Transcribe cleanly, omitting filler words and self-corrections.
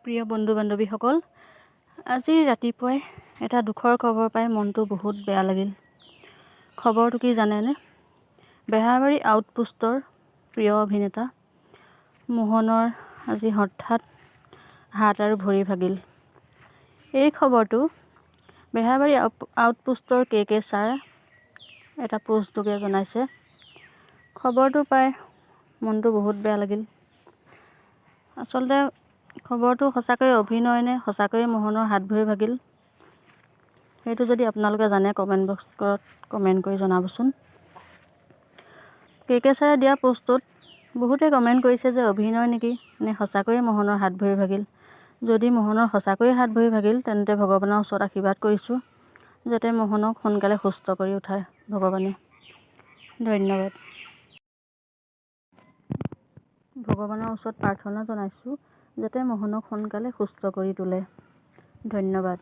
প্ৰিয় বন্ধু বান্ধৱীসকল, আজি ৰাতিপুৱাই এটা দুখৰ খবৰ পাই মনটো বহুত বেয়া লাগিল। খবৰটো কি জানেনে? বেহাৰবাৰী আউটপোষ্টৰ প্ৰিয় অভিনেতা মোহনৰ আজি হঠাৎ হাত আৰু ভৰি ভাগিল। এই খবৰটো বেহাৰবাৰী আউটপোষ্টৰ কে কে ছাৰ এটা পোষ্টযোগে জনাইছে। খবৰটো পাই মনটো বহুত বেয়া লাগিল। আচলতে খবৰটো সঁচাকৈয়ে অভিনয় নে সঁচাকৈয়ে মোহনৰ হাত ভৰি ভাগিল, সেইটো যদি আপোনালোকে জানে, কমেণ্ট বক্সত কমেণ্ট কৰি জনাবচোন। কে কে ছাৰে দিয়া পষ্টটোত বহুতে কমেণ্ট কৰিছে যে অভিনয় নেকি নে সঁচাকৈয়ে মোহনৰ হাত ভৰি ভাগিল। যদি মোহনৰ সঁচাকৈয়ে হাত ভৰি ভাগিল, তেন্তে ভগৱানৰ ওচৰত আশীৰ্বাদ কৰিছোঁ যাতে মোহনক সোনকালে সুস্থ কৰি উঠায় ভগৱানে। ধন্যবাদ। ভগৱানৰ ওচৰত প্ৰাৰ্থনা জনাইছোঁ যাতে মোহনক সোনকালে সুস্থ কৰি তোলে। ধন্যবাদ।